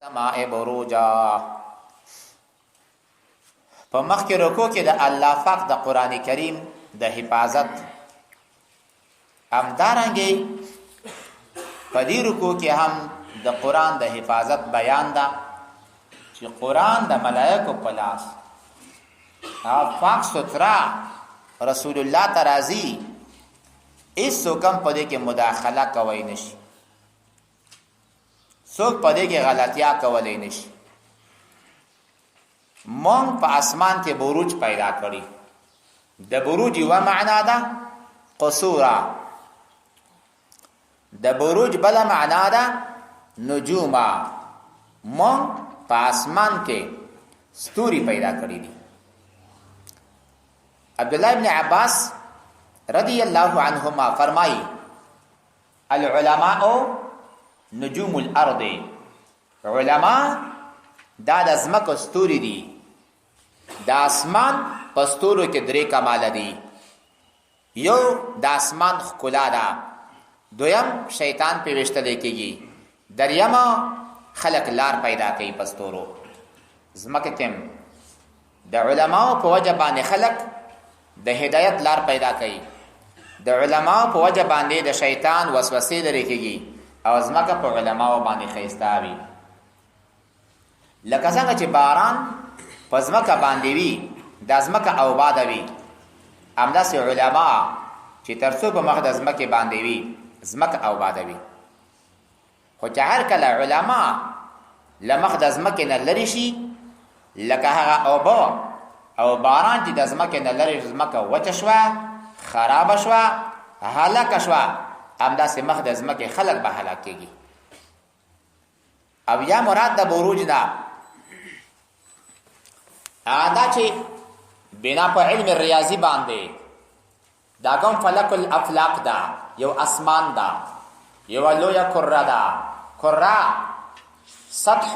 السماء بروجا. په مخکې رکو کې د الله پاک د قران کریم د حفاظت، همدارنګه په دې رکو کې هم د قران د حفاظت بیان ده چې قران د ملائکو په لاس پاک سترا رسول الله ترازی، هیڅ کم په دې کې مداخله کوي نشي، څوک په دې کې غلطیا کولای نشي. مونږ په اسمان کې بروج پیدا کړی. د بروج یو معنا ده قصورا، د بروج بل معنا ده نجوما. مونږ په اسمان کې ستوري پیدا کړی دي. عبد الله ابن عباس رضی الله عنهما فرمایي: العلماء نجوم الارض. علما دا د ځمکو ستوري دي. د اسمان په ستورو کې درې کمال دي. یو د اسمان ښکلا ده، دویم شیطان په وشتل کېږي، دریم خلق لار پیدا کوي په ستورو. ځمکه کې د علماو په وجه باندې خلق د هدایت لار پیدا کوي، د علماو په وجه باندې د شیطان وسوسې لرې کېږي او ځمکه په علماو باندې ښایسته وي. لکه څنګه چې باران په ځمکه باندې وي، د ځمکه اوباده وي، همداسې علما چې تر څو په مخ د ځمکې باندې وي، ځمکه اوباده وي. خو چې هر کله علما له مخ د ځمکې نه لرې شي، لکه هغه اوبه او باران چې د ځمکې نه لرې، ځمکه وچه شوه، خرابه شوه، هلاکه شوه، همداسې مخ د ځمکې خلک به هلاک کېږي. او یا مراد د بروج نه هغه دا چې بنا په علم ریاضي باندې دا کوم فلک الافلاق دا یو اسمان دا یو لویه کره ده. کره سطح،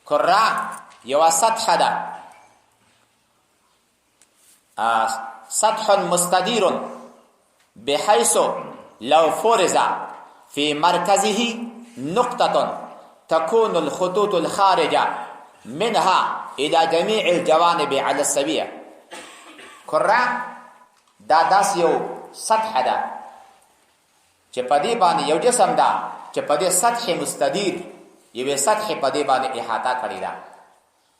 کره یو سطح ده، سطح مستدیر بحيث لو فرز في مركزه نقطة تكون الخطوط الخارجة منها إلى جميع الجوانب على السوية. کره دا داس یو سطح ده چې په دې باندې یو جسم ده چې په دې سطح مستدیر یوې سطح په دې باندې احاطه کړې ده،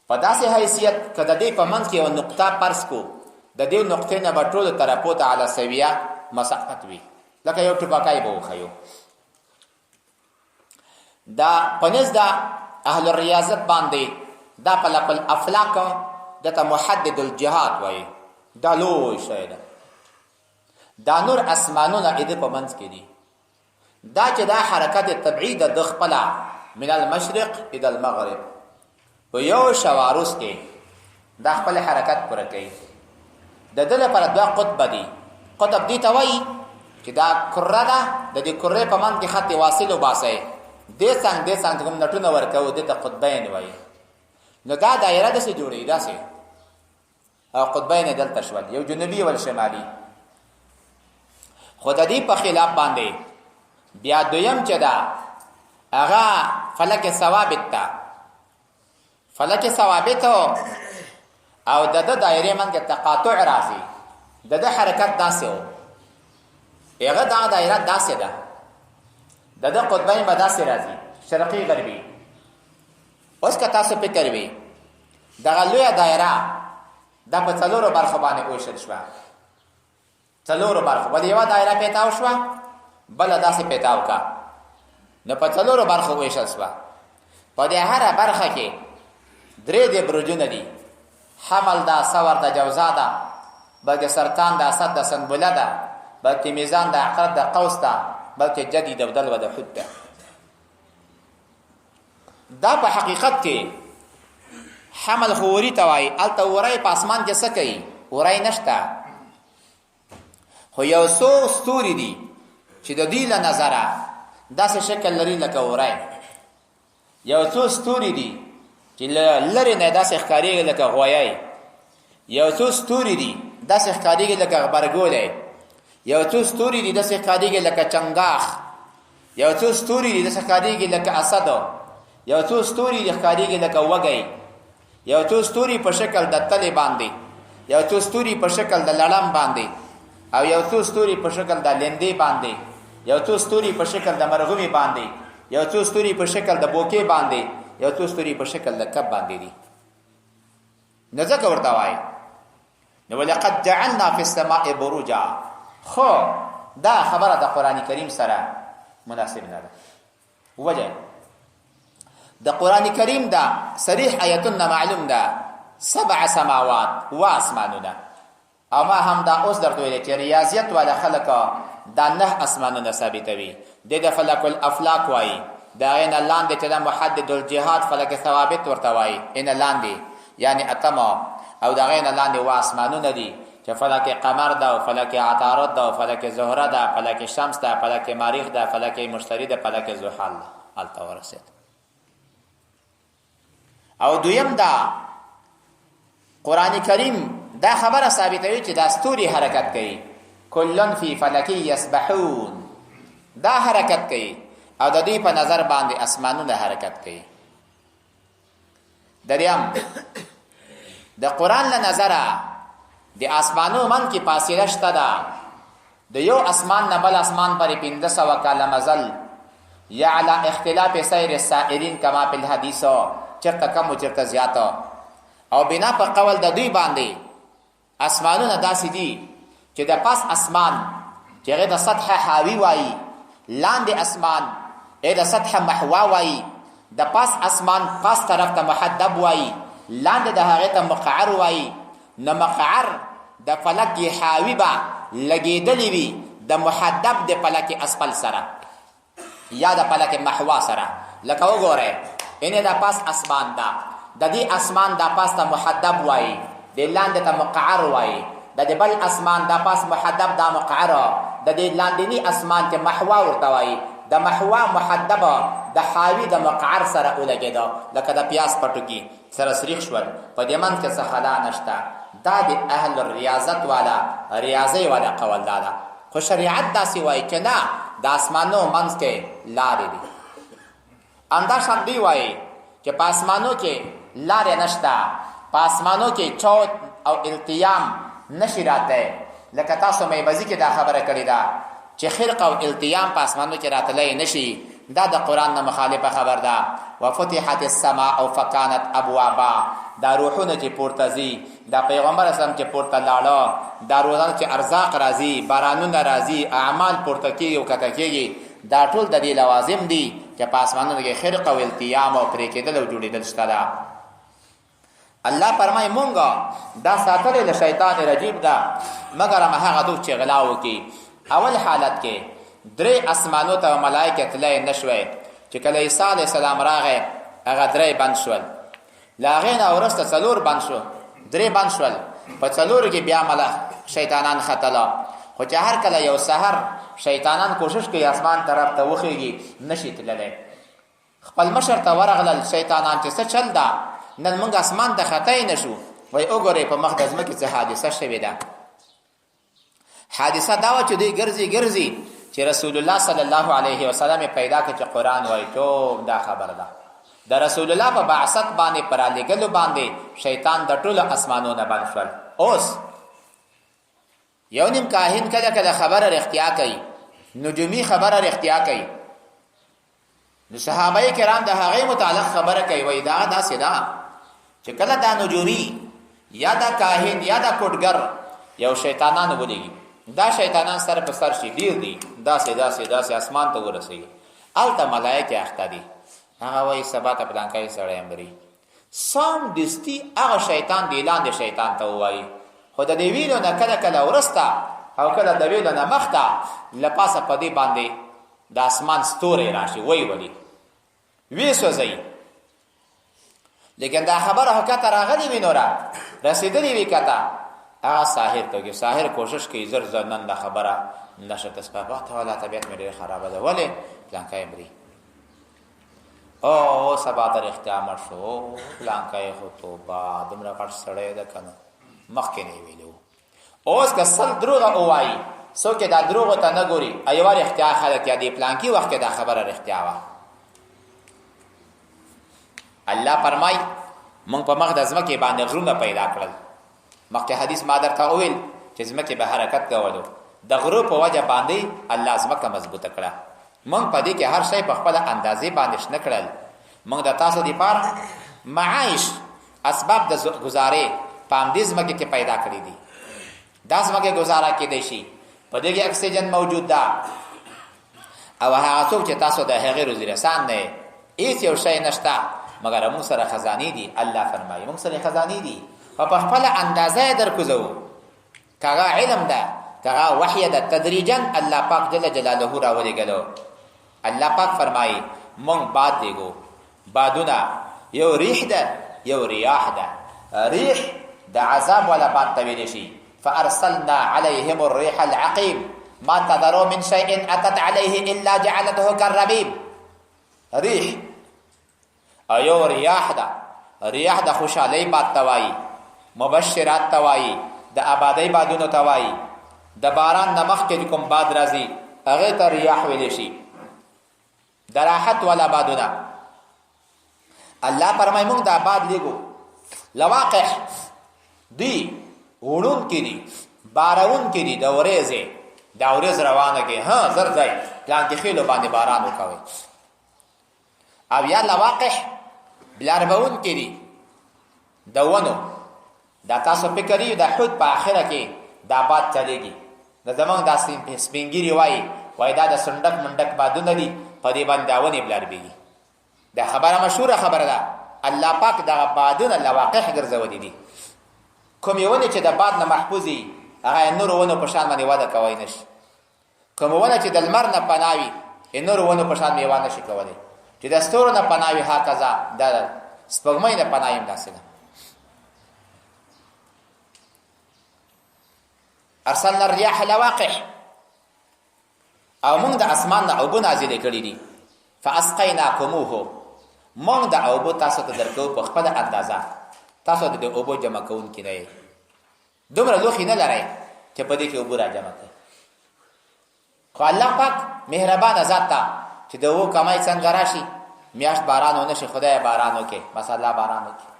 په داسې حیثیت که د دې په منځ کې یوه نقطه فرض کو، د دې نقطې نه به ټولو طرفو ته علی سویه مسافت وي، لکه یو ټوپکای به وښیو. دا په نزد د اهل الریاضت باندې دا فلک الافلاک دته محدد الجهات وایي. دا لوی شی ده، دا نور اسمانونه د په منځ کې دي. دا چې دا حرکت طبعي د د خپله من المشرق الى المغرب په یو شواروس کې دا خپل حرکت پوره کوي. د ده لپاره دوه قطب دي. قطب دې ته وایي چې دا کره ده، د دې کرې په منځ کې خط واصل وباسئ، دې څنګ دې څنګ ته کوم نټونه ورکوو، دې ته قطبین وایي. نو دا دایره داسې جوړوي، داسې، او قطبین دلته شول، یو جنوبي او شمالي. خو د دې په خلاف باندې بیا دویم چې دا هغه فلک ثوابت ته، فلک ثوابت او د د دایرې منځ کې تقاطع راځي، د د حرکت داسې و، هغه دا دایره داسې ده، د د قطبین به داسې راځي، شرقي غربي. اوس که تاسو فکر وي، دغه لویه دایره دا په څلورو برخو باندې وویشل شوه، څلورو برخو. ولې یوه دایره پیتاو شوه، بله داسې پیتاو کا، نو په څلورو برخو وویشل شوه. په دې هره برخه کې درې درې برجونه دي: حمل ده، ثور ده، جوزا ده، بلکې سرطان ده، اسد ده، سنبله ده، بلکې میزان ده، عقرب ده، قوس ده، بلکې جدي ده، دلو ده، حوت ده. دا په حقیقت کې حمل خو وری ته وایي، هلته وری په اسمان کې څه کوي؟ وری نشته، خو یو څو ستوري دي چې د دوی له نظره داسې شکل لري لکه وری. یو څو ستوري دي چې له لرې نه داسې ښکارېږي لکه غویی. یو څو ستوري دي داسې ښکارېږي لکه غبرګولی. یو څو ستوري دي داسې ښکارېږي لکه چنګاښ. یو څو ستوري دي داسې ښکارېږي لکه اسد، یو څو ستوري دي ښکارېږي لکه وږی، یو څو ستوري په شکل د تلې باندې، یو څو ستوري په شکل د لړم باندې، او یو څو ستوري په شکل د لیندې باندې، یو څو ستوري په شکل د مرغومي باندې، یو څو ستوري په شکل د بوکې باندې، یو څو ستوري په شکل د کب باندې دي. نو ځکه ورته وایي نو ولقد جعلنا فی السماء بروجا. خو دا خبره د قران کریم سره مناسب نه ده. وجه د قران کریم دا صریح آیتونه معلوم ده، سبع سماوات و اسمانونه. او ما هم دا اوس درته ویل چې ریاضیت والا خلک دا نه اسمانونه ثابتوي، د فلک الافلاک وایي، د هغې نه لاندې چې د محدد الجهاد فلک ثوابت ورته وایي، ان لاندې یعنی اتم، او د هغې نه لاندې و اسمانونه دي چې فلک قمر ده، او فلک عطارد ده، او فلک زهره ده، فلک شمس ده، فلک مریخ ده، فلک مشتری ده، فلک زحل ده. هلته ورسېد. او دویم دا قرآن کریم دا خبره ثابتوي چې دا ستوري حرکت کوي، کلن فی فلکی یسبحون، دا حرکت کوي او د دوی په نظر باندې اسمانونه حرکت کوي. دریم د قرآن له نظره د اسمانو من کې فاصله شته ده، د یو اسمان نه بل اسمان پورې 500 کاله مزل، یا علی اختلاف سیر السائرین کما فی الحدیث، چرته کم او چرته زیات. او بنا په قول د دوی باندې اسمانونه داسې دي چې د پاس اسمان چې هغه د سطح حاوي وایي، لاندې اسمان یې د سطح محوا وایي، د پاس اسمان پاس طرف ته محدب وایي، لاندې د هغې ته مقعر وایي. نو مقعر د فلک حاوي به لګېدلی وي د محدب د فلک اسفل سره یا د فلک محوا سره. لکه وګورئ اینه دا پاس اسمان ده، د دې اسمان دا پاس ته محدب وایي، د لاندې ته مقعر وایي، د دې بل اسمان دا پاس محدب دا مقعر، د دې لاندینی اسمان چې محوا ورته وایي، د محوا محدب د حاوي د مقعر سره ولګېده، لکه د پیاز پټوکي سره سریخ شول، په دې منځ کې څه خلا نشته. دا د اهل الریاضت والا ریاضي والا قول دا ده، خو شریعت داسې وایي چې نه، د اسمانو منځ کې لارې دي. همدا شان دوی وایي چې په اسمانو کې لارې نشته، په اسمانو کې چوت او التیام نشي راتلی، لکه تاسو میبزي کې دا خبره کړې ده چې خرق او التیام په اسمانو کې راتلی نشي. دا د قرآن نه مخالفه خبر ده. وفتحت السماء فکانت ابوابا، دا روحونه چې پورته ځي، دا پیغمبر اسلام چې پورته لاړه، دا روزانه چې ارزاق راځي، بارانونه راځي، اعمال پورته کېږي او کته کېږي، دا ټول د دې لوازم دي چې په اسمانونو کې خرق او التیام او پرې کېدل او جوړېدل شته ده. الله فرمایي مونږ دا ساتلی له شیطان رجیم ده، مګر هم هغه څوک چې غلا وکړي. اول حالت کې درې اسمانو ته ملایکې تللی نه شوی، چې کله عیسی علیه السلام راغی هغه درې بند شول، له هغې نه وروسته څلور بند شو، درې بند شول، په څلورو کې بیا شیطانان ختله. خو چې هر کله یو سحر شیطانان کوشش کوي اسمان طرف ته وخیږي، نشي تللی. خپل مشر ته ورغلل شیطانان چې څه چل ده، نن موږ اسمان ته خطی نه شو. وایي وګورئ په مخ د ځمکې څه حادثه شوې ده. حادثه دا وه چې دوی ګرځي ګرځي چې رسول الله صلی الله علیه وسلم یې پیدا کړ چې قرآن وایي. ټول دا خبره ده د رسول الله په بعثت باندې، پر رالیږلو باندې شیطان د ټولو اسمانو نه بند شول. اوس یو نیم کاهن کله کله خبره رښتیا کوي، نجومي خبره رښتیا کوي، نو صحابه کرام د هغې متعلق خبره کوي، وایي دا داسې ده چې کله دا نجومي یا دا کاهن یا دا کوټګر یو شیطانان ولېږي، دا شیطانان سر په سر شي، ډېر دي، داسې داسې داسې اسمان ته ورسېږي، هلته ملایکې اخته دي. هغه وایي سبا ته پلانکی سړی مري، سم دستي هغه شیطان دی لاندې شیطان ته ووایي. خو د دې ویلو نه کله کله وروسته او کله د ویلو نه مخته له پاسه په دې باندې د اسمان ستوری راشي، وایي ولي ویې سوځوي. لیکن دا خبره خو کته راغلې وي، نوره رسېدلې وي کته هغه ساحر ته. ساحر کوشش کوي زر زر نن دا خبره نشه تسبه ته ولا طبیعت مې ډېره خرابه ده، ولې پلانکی مري، او سبا ته رښتیا مړ شو، پلانکی خو توبه دومره غټ سړی ده که نه، مخکې نه یې ویلي وو. اوس که سل دروغه ووایي څوک دا دروغ ته نه ګوري، ایوه رښتیا خلک یا دی پلانکی وخت کې دا خبره رښتیا وه. الله فرمای مونږ په مخ د ځمکې باندې غرونه پیدا کړل. مخکې حدیث ما درته وویل چې ځمکې به حرکت کولو، د غرو په وجه باندې الله ځمکه مضبوطه کړه. مونږ په دې کې هر شی په خپله اندازې باندې شنه کړل. مونږ د تاسو دپاره معایش اسباب د ګزارې په همدې ځمکې کې پیدا کړي دي. دا ځمکه ګزاره کېدای شي، په دې کې اکسیجن موجود ده، او هغه څوک چې تاسو د هغې روزي رسان نه، هیڅ یو شی نشته مګر موږ سره خزانې دي. الله فرمایي موږ سره خزانې دي او په خپله اندازه یې درکوزوو. که هغه علم ده، که هغه وحی ده، تدریجا الله پاک جل جلاله راولېږلو. الله پاک فرمایي مونږ باد لېږو. بادونه یو ریح ده، یو ریاح ده. ریح د عذاب والا باد ته ویلی شي. فارسلنا عليهم الريح العقيم ما تذروا من شيء اتت عليه الا جعلته كالرميم. ریح او یو ریاح ده. ریاح د خوشحالۍ باد ته وایي، مبشرات ته وایي، د آبادۍ بادونو ته وایي. د باران نه مخکې کوم باد راځي هغې ته ریاح ویلی شي، د راحت والا بادونه. الله فرمایي موږ دا باد لیږو، لواقح دی، وړونکي دي، بارونکي دي، د ورېځې دا ورېځ روانه کې ها زر ځای پلان کې خېلو باندې باران وکوي. او یا لواقح بلاربونکي دي د ونو. دا تاسو فکر یې د حوت په اخره کې دا باد چلېږي. د زمونږ دا سپینګیري وایي، وایي دا د سنډک منډک بادونه دي، په دې باندې دا ونې بلاربېږي. دا خبره مشهوره خبره ده. الله پاک دغه بادونه لواقح ګرځولي دي. کومې ونې چې د باد نه محفوظ وي هغه نورو ونو په شان باندې وده کوی نه شي. کومه ونه چې د لمر نه پناه وي نورو ونو په شان میوه نه شي کولی. چې د ستورو نه پناه وي هکذا، د سپوږمۍ نه پناه هم داسې ده. ارسلنا الرياح لواقح، او موږ د اسمان نه اوبه نازلې کړې دي. فاسقیناکموه، موږ د اوبو تاسو ته درکوو په خپله اندازه. تاسو د اوبو جمع کوونکي نه یئ، دومره لوښي نه لرئ چې په دې کې اوبه را جمع کړئ. خو الله پاک مهربانه ذات ته چې د اوبو کمی څنګه راشي، میاشت باران ونه شي، خدای باران وکړي، بس الله باران وکړي،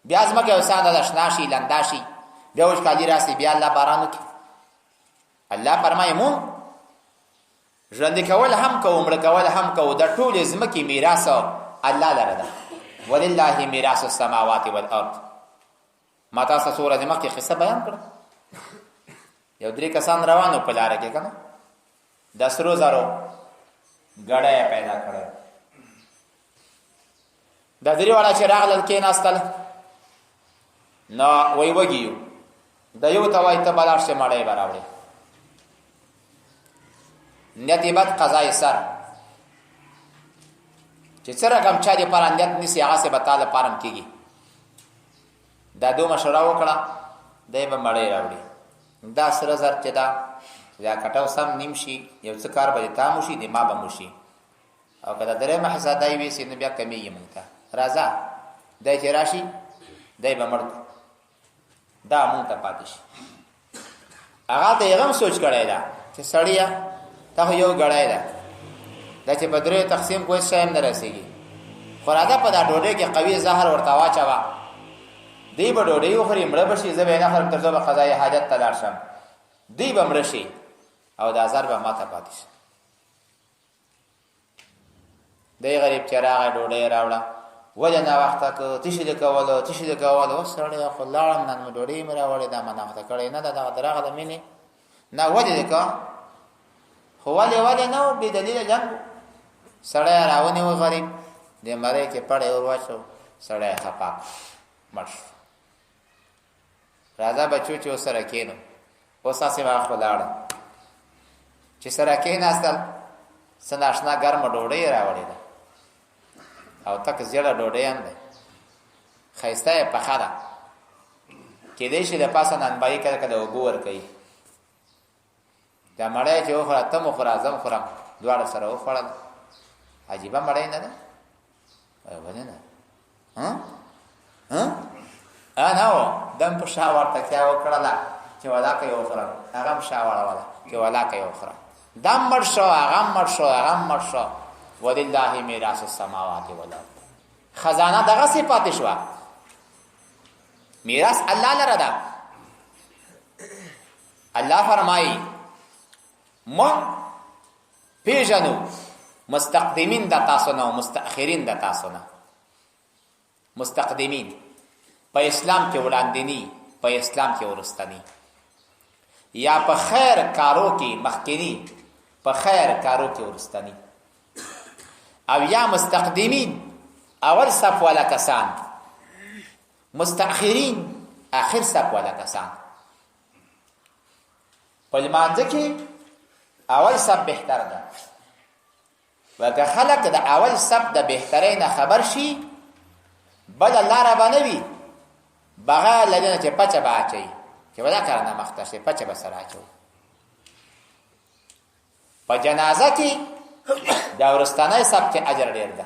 بیا ځمکه یو ساده ده، شنه شي، لنده شي، بیا وچکالي راسي، بیا الله باران وکړي. الله فرمایي مونږ ژوندي کول هم کوو، مړه کول هم کوو، د ټولې ځمکې میراث الله لره ده. ولله میراث السماوات والارض. ما تاسو څو ورځې مخکې قصه بیان کړه. یو درې کسان روانو په لاره کې، که نه د سرو زرو ګړی یې پیدا کړی. دا درې واړه چې راغلل کېناستل، نو وایي وږي یو. د یو ته وایي ته به لاړ شې مړی به راوړې. نیت یې بد، قضا یې سر. چې څه رقم چا دپاره نیت نیسي هغسې به تا لپاره هم کېږي. دا دو مشوره وکړه، دی به مړی راوړي. دا سره زر چې ده، دا کټو سم نیم شي، یو څه کار به د تا مو شي، د ما به مو شي، او که دا درېیمه حصه دی ویسي نو بیا کمېږي موږ ته. راځه دی چې راشي دی به مړ کړو، دا مونږ ته پاتې شي. هغه ته یې هم سوچ کړی ده چې سړیه تا خو یو ګړی ده، دا چې په دریو تقسیم کوی څه هم نه رسېږي، خو راځه په دا ډوډۍ کې قوي زهر ورته واچوه، دوی به ډوډۍ وخوري، مړه به شي، زه به یې نه خورم تر څو به قضای حاجت ته لاړ شم، دوی به مړه شي او دا زهر به ماته پاتې شي. دی غریب چې راغی ډوډۍ یې راوړه، ولې ناوخته که څه شي دې کولو، څه شي دې کولو؟ اوس سړی خو لاړم، نن مې ډوډۍ مې راوړې، دا ما ناوخته کړی نه ده، دغه درغله مینې نه ولې دې که خو ولې ولې نه و، بې دلیله جنګ و. سړی راونیو غریب، د مرۍ کې پړی ور واچو، سړی خفه مړ شو. راځه بچو چې اوس سره کښېنو. اوس هسې ما خو لاړم چې سره کښېناستل، څه ناشنا ګرمه ډوډۍ یې راوړې ده او تک زیړه ډوډۍ هم ده، ښایسته یې پخه ده، کېدای شي د پاسه نانبایي کله کله اوبه ورکوي. دا مړی چې وخوره، ته مو خوره، زه هم خورم، دواړه سره وخوړل. عجیبه مړی نه ده؟ ولې نه؟ ها ها نه و دم په شا ورته کیا وکړله. چې ولاکه یې وخورم، هغه هم شا واړوله چې ولاکه یې وخورم. دا مړ شو، هغه مړ شو، هغه مړ شو. ولله میراث السماوات والارض. خزانه دغه سي پاتې شوه، میراث الله لره ده. الله فرمایي مونږ پیژنو مستقدمین د تاسو نه او مستأخرین د تاسو نه. مستقدمین په اسلام کې وړاندینی، په اسلام کې ورستنی، یا په خیر کارو کې مخکینی، په خیر کارو کې ورستنی، او یا مستقدمین اول صف والا کسان، مستأخرین آخر صف والا کسان. په لمانځه کې اول صف بهتر ده، وکه خلک د اول صف د بهترۍ نه خبر شي بل لاره به نه وي بغیر له دې نه چې پچه به اچوي چې ولا کار نه مخته شي، پچه به سره اچوي. په جنازه کې د ورستنۍ صف کې اجر ډېر ده،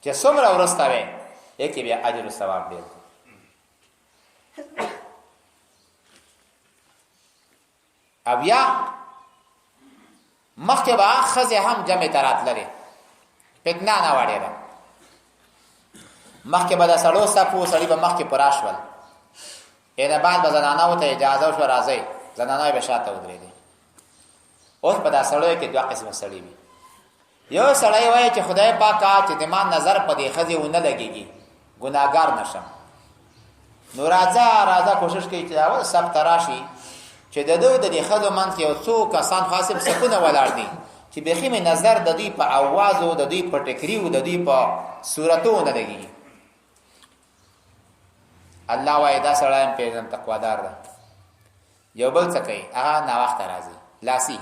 چې څومره وروسته وي یکې بیا اجر او ثواب ډېر دی. او یا مخکې به ښځې هم جمع ته راتللې، فتنه نه وه ډېره. مخکې به د سړو صف و، سړي به مخکې پوره شول، یعنې بعد به زنانو ته اجازه وشوه راځئ، زنانه به شاته ودرېدې. اوس په دا سړیو کې دوه قسمه سړي وي. یو سړی وایي چې خدای پاکه چې د ما نظر په دې ښځې ونه لګېږي، ګناهګار نه شم، نو راځه راځه کوشش کوي چې اول صف ته راشي، چې د دوی د دې ښځو منځ کې یو څو کسان خاصم صفونه ولاړ دي چې بیخي مې نظر د دوی په اوازو، د دوی په ټکریو، د دوی په صورتو ونه لګېږي. الله وایي دا سړی هم پېژنم، تقوادار ده. یو بل څه کوي، هغه ناوخته راځي لاسي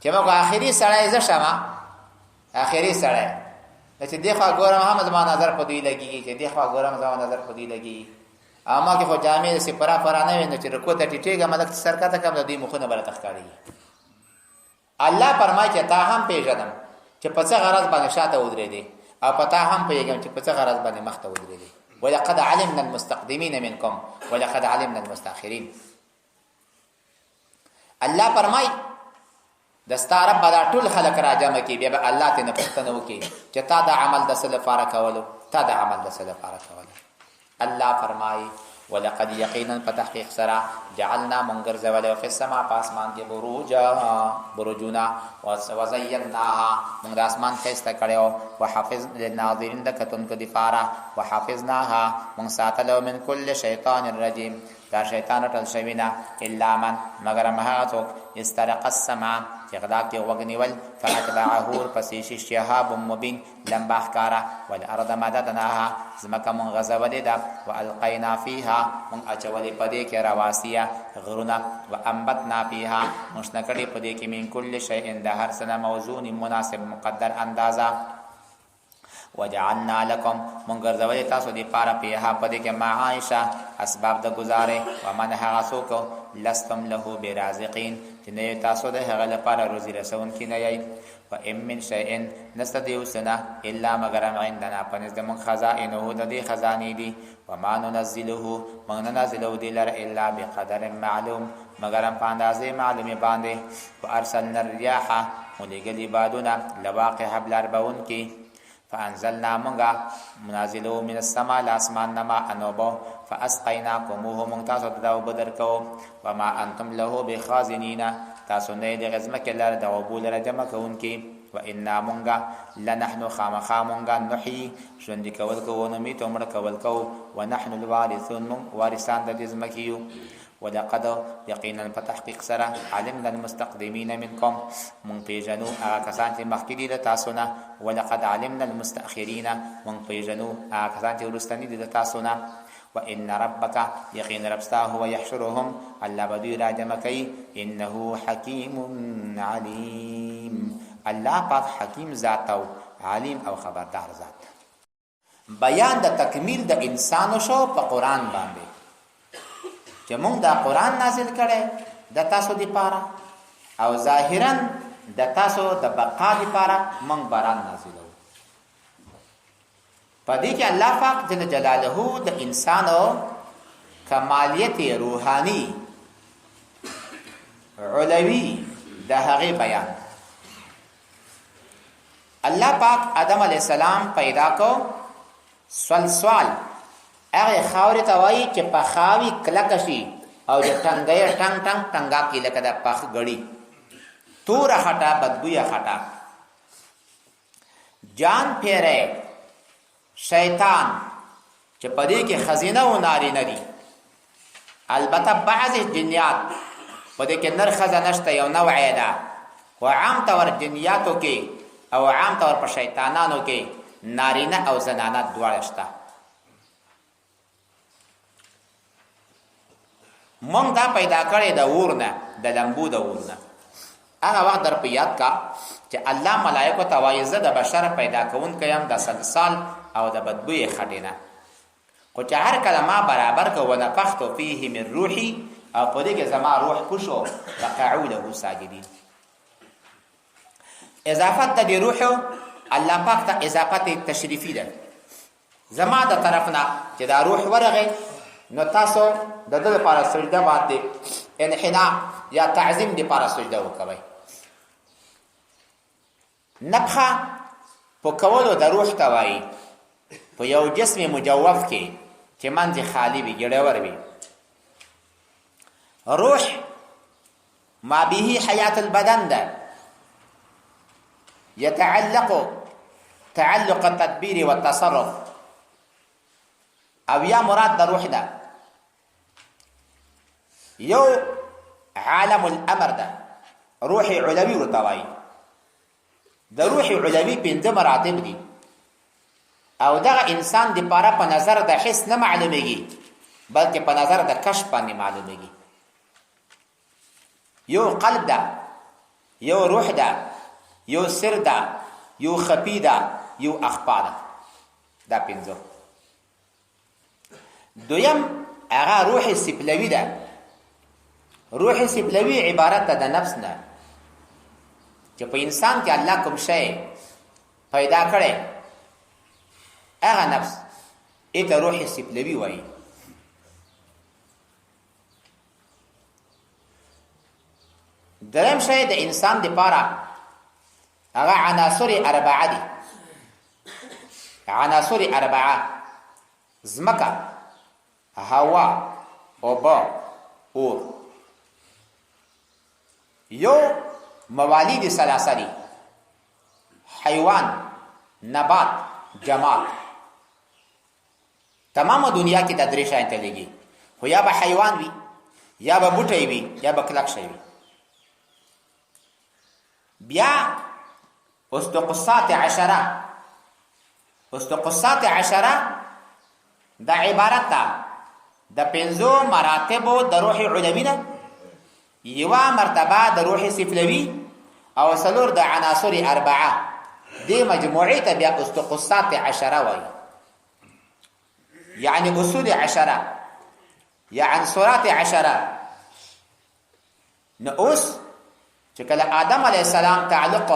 چې موږ آخري سړی زه شم، آخري سړی چې دې خوا ګورم هم زما نظر په دوی لګېږي، چې دې خوا ګورم زما نظر په دوی لګېږي. او ما کې خو جامې داسې پرا پرا نه وي، نو چې رکوع ته ټیټېږم لږ چې سر کښته کړم د دوی مخونه به راته ښکارېږي. الله فرمایي چې تا هم پېژنم چې په څه غرض باندې شاته ودرېدې، او په تا هم پوهېږم چې په څه غرض باندې مخته ودرېدې. ولقد علمنا المستقدمین منکم ولقد علمنا المستأخرین. الله فرمای د ستا رب به دا ټول خلک راجمع کړي، بیا به الله ترې نه پوښتنه وکړي چې تا دا عمل د څه لپاره کولو، تا دا عمل د څه لپاره کولو. الله فرمایي ولقد یقینا په تحقیق سره جعلنا مونږ ګرځولی فی السما په اسمان کې بروجا برجونه، وزیناها مونږ د اسمان ښایسته کړی و، وحفظ للناظرین د کتونکو دپاره، وحفظناها مونږ ساتلی من کل شیطان رجیم دا شیطان رټل شوی نه، الا من مګر هم هغه څوک استرق السمع چې غلا کې غوږ نیول، فاتبعه ورپسې شي شهاب مبین لمبه ښکاره، والارض مددناها ځمکه مونږ غځولې ده، والقینا فیها مونږ اچولې په دې کې رواسیه غرونه، وانبتنا فیها مونږ شنه کړې په دې کې من کل شیء د هر څه نه موزون مناسب مقدر اندازه، وجعلنا لکم مونږ ګرځولې تاسو دې پاره پیها په دې کې معایشه اسباب د گزارې، ومن هغه څوک لستم له برازقین چې نه تاسو د هغه لپاره روزي رسونکي نه یئ. وان من شیء نسته د یو څه نه الا مګرم عندنا په نزد مونږ خزائنه د دې خزانې دي، وما ننزله مونږ نه نازلو دې لره الا بقدر معلوم مګرم په اندازې معلومې باندې. وارسلنا الریاح مونږ لېږلي بادونه لواقح بلاربوونکي، فانزلنا مونږه منازلو من السما له اسمان نه ماء اوبه، فاسقیناکموه مونږ تاسو ته دا اوبه درکوو، وما انتم له بخازنین تاسو نه یې دغې ځمکې لره د اوبو لره جمع کوونکي. وانا مونږه لنحن خامخا مونږه نحیي ژوندي کول کوو، نمیتو مړه کول کوو، ونحن الوارثون مونږ وارثان د دې ځمکې یو. ولقد یقینا په تحقیق سره علمنا المستقدمین منکم مونږ پیژنو هغه کسان چې مخکې دي له تاسو نه، ولقد علمنا المستأخرین مونږ پیژنو هغه کسان چې وروستني دي له تاسو نه. وان ربک یقین رب ستا هو یحشرهم الله به دوی راجمع کوي، انه حکیم علیم الله پاک حکیم ذات او علیم او خبردار ذات. بیان د تکمیل د انسانو شو په قران باندې چې موږ دا قران نازل کړي د تاسو دی پاره، او ظاهرا د تاسو د بقا دی پاره موږ باران نازلو. په دې کې الله پاک جل جلاله د انسانو کمالیت روحاني علوی د هغې بیان. الله پاک آدم علی السلام پیدا کو. سلسال هغه خاورې ته وایي چې پخاوي کلکه شي او د ټنګې ټنګ ټنګ ټنګا کې لکه د پخ غړي، توره خټه، بدبویه خټه. جان پیره شیطان چې په دې کې خزینه او نارینه دي. البته بعضې جنیات په دې کې نر ښځه نشته، یو نوع ده، خو عام طور جنیاتو کې او عام طور په شیطانانو کې نارینه او زنانه دواړه شته. مونږ دا پیدا کړی د اور نه، د لمبو د اور نه. هغه وخت در په یاد کا چې الله ملائکو ته وایي زه د بشر پیدا کوونکی یم د سلسال او د بدبویې خټې نه، خو چې هر کله ما برابر که ونفخت فیه من روحي او په دې کې زما روح پوشو فقعوا له ساجدین. اضافت د دې روح الله پاک ته اضافت تشریفي ده. زما د طرف نه چې دا روح ورغی نو تاسو د ده لپاره سجده باندې انحنا یا تعظیم لپاره سجده وکوئ. نفخه په کولو د روح ته وایي په یو جسم مجوف کې چې منځ خالی وي، ګړور وي. روح ما به حیات البدن ده، يتعلق تعلق التدبیر والتصرف، او یا مراد د روح ده یو عالم الامر ده، روح علوي ورته وایي. د روح علوي پنځه مراتب دي او دغه انسان د پاره په نظر د حس نه معلومیږي بلکې په نظر د کشف باندې معلومیږي. یو قلب ده، یو روح ده، یو سر ده، یو خفي ده، یو اخفا ده. دا پنځه. دویم هغه روح سفلوي ده. روح سفلوي عبارت ده د نفس نه چې په انسان کې الله کوم شی پیدا کړی هغه نفس ایته روح سفلوي وایي. دریم شی د انسان د پاره هغه عناصر اربعه دي. عناصر اربعه زمکه، هوا، اوبه، اور. یو موالید ثلاثه دي، حیوان، نبات، جماد. تمامه دنیا کې دا درې شیان چلېږي، خو یا به حیوان وي، یا به بوټی وي، یا به کلک شی وي. بیا استقصات عشره، استقصات عشره دا عبارت ده د پنځو مراتبو د روح علوي نه، یوه مرتبه د روح سفلوي او څلور د عناصر اربعه. دې مجموعې ته بیا استقصات عشره وایي، یعنی اصول عشره یا عنصرات عشره. نو اوس چې کله آدم علیه السلام تعلق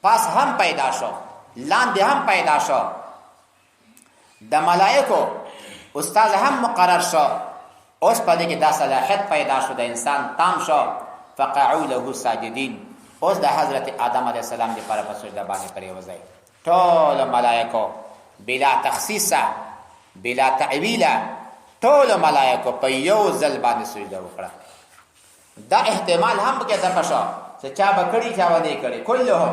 پاس هم پیدا شو، لاندې هم پیدا شو، د ملائکو استاد هم مقرر شو، اوس په دې کې دا صلاحیت پیدا شو، د انسان تام شو، فقعوا له ساجدین. اوس د حضرت آدم علیه السلام لپاره په سجده باندې پرېوځي ټول ملائکو بلا تخصیصه بلا تعویله، ټول ملائکو په یو ځل باندې سجده وکړه. دا احتمال هم پکې د پښو چې چا به کړي چا به نه کړي، کلهم.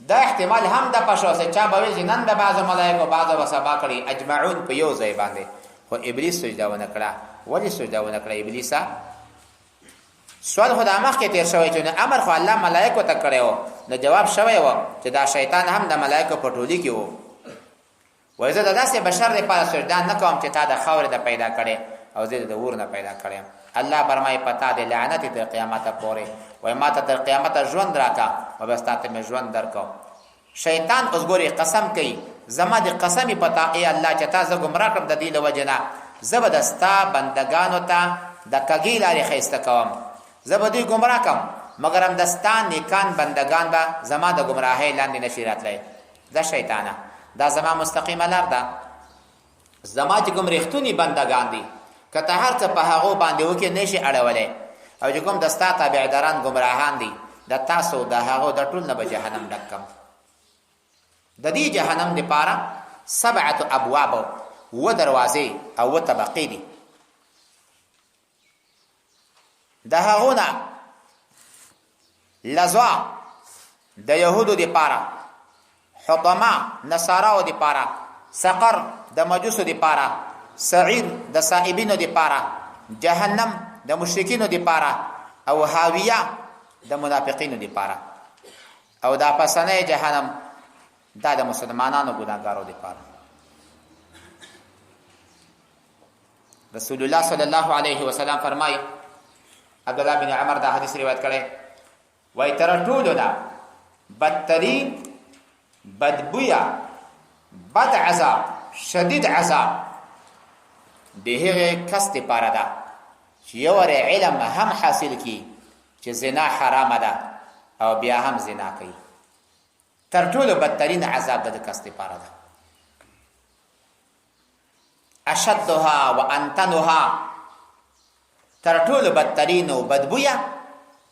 دا احتمال هم د پښو چې چا به ویل چې نن به بعضو ملائکو بعضو به سبا کړي، اجمعون په یو ځای باندې. خو ابلیس سجده ونه کړه. ولې سجده ونه کړه ابلیسه؟ سوال خو دا مخکې تېر شوی چې امر خو الله ملائکو ته کړی و، نو جواب شوی و چې دا شیطان هم د ملائکو په ټولي کې و. وایي زه د داسې بشر لپاره سجده نه کوم چې تا د خاورې د پیدا کړی او زه د اور نه پیدا کړی یم. الله فرمایي په تا د لعنت تر قیامته پورې. وایي ما ته تر قیامته ژوند راکړه، او بس تا ته مې ژوند درکړ. شیطان اوس ګوري قسم کوي، زما د قسم په تا ای الله چې تا زه ګمراه کړم د دې له وجې نه، زه به د ستا بندګانو ته د کږې لارې ښایسته کوم، زه به دوی ګمراه کړم، مګر هم د ستا نیکان بندګان به زما د ګمراهۍ لاندې نشي راتلی. دا شیطانه، دا زما مستقیمه لار ده، زما چې کوم رښتوني بندګان دي که ته هر څه په هغو باندې وکړې نه شي اړولی، او چې کوم د ستا تابعداران ګمراهان دي، د تاسو د هغو د ټول نه به جهنم ډک کم. د دې جهنم دپاره سبعة ابواب، اووه دروازې او اووه طبقې دي. د هغو نه لزوا د یهودو دپاره، حطمه نصاراو دپاره، سقر د مجوسو دپاره، سعیر د صائبینو دپاره، جهنم د مشرکینو دپاره او هاویه د منافقینو دپاره، او دا پسنی جهنم دا د مسلمانانو ګناهګارو دپاره. رسول الله صلی الله علیه وسلم فرمای، عبد الله بن عمر دا حدیث روایت کړی، وای تر ټولو نه بدترین، بدبویا، بد عذاب، شدید عذاب د هغه کس لپاره ده چې یو علم هم حاصل کی چې زنا حرامه ده او بیا هم زنا کوي. تر ټولو بدترین عذاب د کس لپاره ده. اشدها وانتنها، تر ټولو بدترین او بدبویه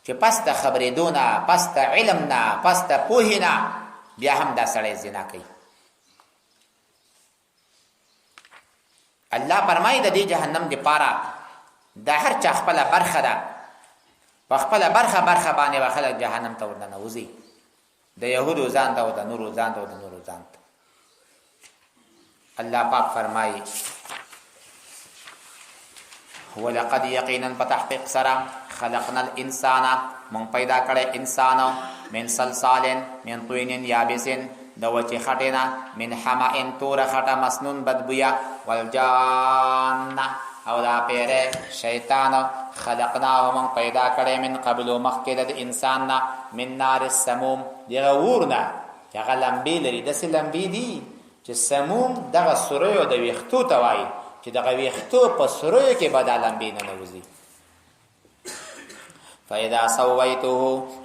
چې پس د خبرېدو نه، پس د علم نه، پس د پوهې نه بیا هم دا سړی زنا کوي. الله فرمایي د دې جهنم دپاره د هر چا خپله برخه ده، په خپله برخه برخه باندې به خلک جهنم ته ورننوځي، د یهودو ځان ته او د نورو ځان ته او د نورو ځان ته. الله پاک فرمایي ولقد یقینا په تحقیق سره خلقنا الانسان، مونږ پیدا کړی انسان، من صلصال من طین یابس، د وچې خټې نه، من حمأ توره خټه، مسنون بدبویه، والجان او دا پیری شیطان، خلقناه مونږ پیدا کړی من قبل مخکې د انسان نه، من نار السموم، دغه اور نه چې هغه لمبې لري، داسې لمبې دي چې سموم دغه سوریو د ویښتو ته وایي، چې دغه ویښتو په سوریو کې به دا لمبې ننوځي. فاذا سويته،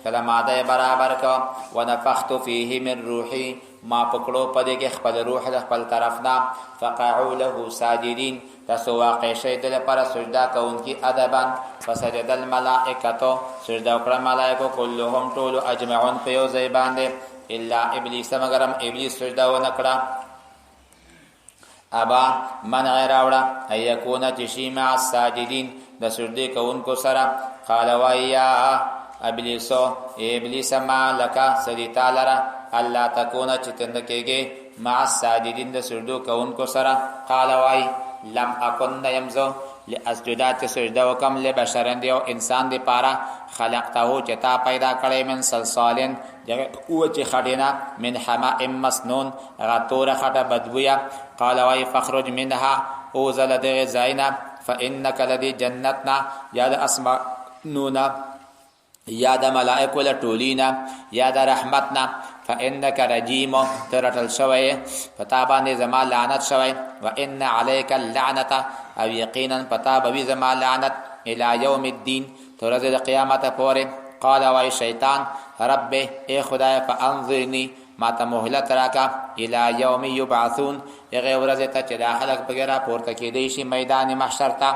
کله ما دی برابر که، ونفخت فيه من روحي، ما پکړو په دې کې خپل روح د خپل طرف نه، فقعوا له ساجدين، تاسو واقع شئ د لپاره سجده کوونکي ادبا. فسجد الملائکه، سجده وکړه ملائکو، كلهم ټول، اجمعون په یو ځای باندې، الا ابلیس، مګرم ابلیس سجده ونه کړه. ابا منع راوړه، ان یکون چې شي مع الساجدین د سجدې کوونکو سره. قال وای یا ابلیسو، ابلیس، ما لک سدی تعالی الله تکون چې تند کېږي مع الساجدین د سجدو کوونکو سره. قال وای لم اكن يمزو لاسجدا چې سجده وکم لبشرن دی او انسان دی پاره، خلقته چې تا پیدا کړی، من صلصالن دغه وچې خټې نه، من حماء مسنون هغه توره خټه بدبویه. قال وای فخرج منها، اوځه له دغې ځای نه، فانک له دې جنت نه یا د اسمانو نه یا د ملائکو له ټولي نه یا د رحمت نه، فانک رجیم، ته رټل شوی، په تا باندې زما لعنت شوی، و ان علیک اللعنت، او یقینا په تا به وي زما لعنت، الی یوم الدین، تر ورځې د قیامت پورې. قال وای شیطان رب، ای خدای، فانظرنی، ما ته مهلت راکا، الی یوم یبعثون، هغې ورځې ته چې دا خلک پکې راپورته کېدی شي میدان محشر ته.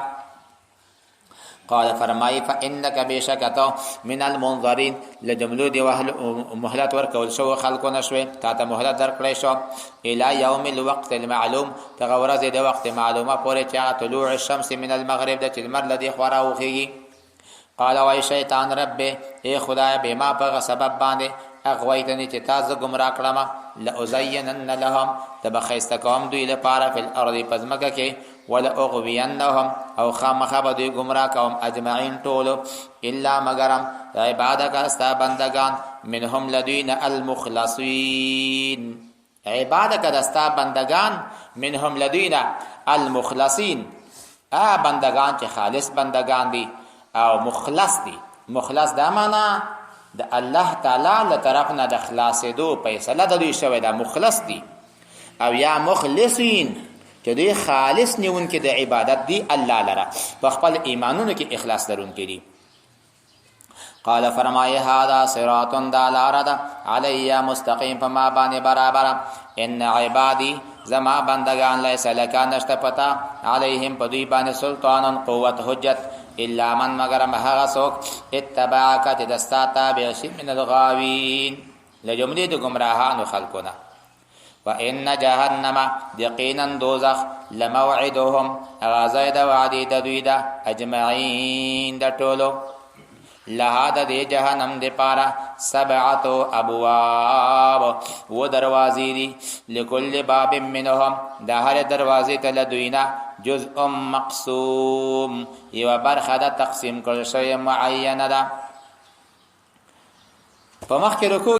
قال فرمای فانک بشک ته من المنظرین، لجملو دی وهل مهلت ورکول شو خلکو نشوي، تا ته مهلت درکړی شو، الی یوم الوقت المعلوم، دغه ورځې د وخت معلومه پورې چې هغه طلوع الشمس من المغرب ده چې لمر له دې خوا راوخیږي. قال وای شیطان رب، ای خدای، بما په سبب باندې اغویتنی چې تا زه ګمراه کړم، لازینن لهم، ته به ښایسته کوم دوی لپاره، فی الارض په ځمکه کې، ولأغوینهم، او خامخا به دوی ګمراه کوم، اجمعین ټولو، الا مګرم عبادک ستا بندگان، منهم لدوی نه، المخلصین، عبادک د ستا بندگان، منهم لدوی نه، المخلصین، آ بندگان چې خالص بندگان دي او مخلص دي. مخلص دا معنا د الله تعالی له طرف نه د خلاصېدو فیصله د دوی شوې ده، مخلص دي، او یا مخلصین چې دوی خالص نیونکي د عبادت دي الله لره، په خپل ایمانونو کې اخلاص لرونکي دي. قال فرمای هذا صراط، دا لار ده، علی مستقیم، په ما باندې برابر. ان عبادی، زما بندگان، لیس لک نشته پتا، علیهم په دوی باندې، سلطان قوت حجت، الا من مگر هغه څوک اتبعک چې د ستا تابع شي من الغاوین له جملې د ګمراهانو خلکو نه. وان جهنم یقینا دوزخ لموعدهم هغه ځای د وعدې د دوی ده اجمعین د ټولو. لها د دې جهنم د پاره سبعه ابواب و دروازې دي، لكل باب منهم د هر دروازې ته له دوی نه جزء مقسوم یوه برخه ده تقسیم کړل شوې معینه ده. په مخکې رکوع